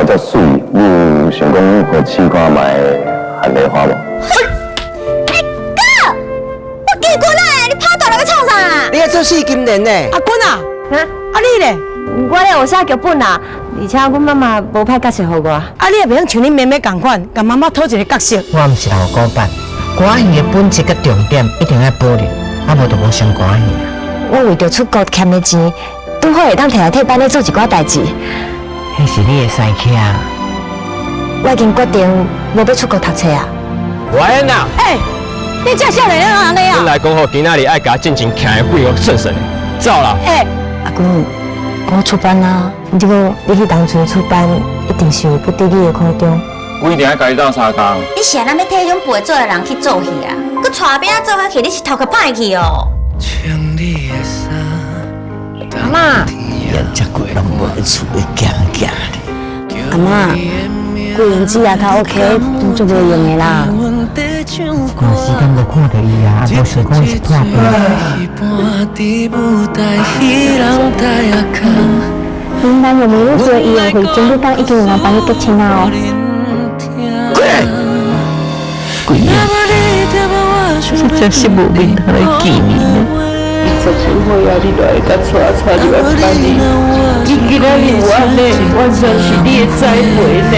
遮媠，你有想講予試看覓韓麗花無？欸哥，我記君啊，你拍大來欲創啥？你愛做四金蓮呢？阿君啊，啊，啊你咧？我咧學寫劇本啊，而且阮媽媽無歹角色予我。啊你也袂用像恁妹妹仝款，共媽媽討一个角色。我毋是老古板，歌仔戲的本質佮重點一定愛保留，啊無就無像歌仔戲啊。我為著出國欠的錢，拄好會當提來替班咧做一寡代誌。彼是你的師兄。我已經決定無欲出國讀冊啊。喂啊！欸，你這少年人按呢啊？本來講好今仔日愛共進前徛的費用算算的，走啦！欸，阿君，我出班啊，這個你去當初出班，一定是有不得已的苦衷。我一定愛共你鬥相共。你是按怎欲替彼種袂做的人去做戲啊？閣帶餅仔做遐去，你是頭殼歹去哦？阿嬤，遮久攏無佇厝裡行行。阿嬤，桂英姊也較 OK，都足袂用的啦。一段時間無看著伊啊，啊無想講伊是破病。恁班有美女子的醫藥費，準備講已經有人幫你結清啊哦。桂英，實在是無面通來見面。27歲啊，你就會共帶帶入來班裡。你今仔日有按呢，完全是你的栽培呢。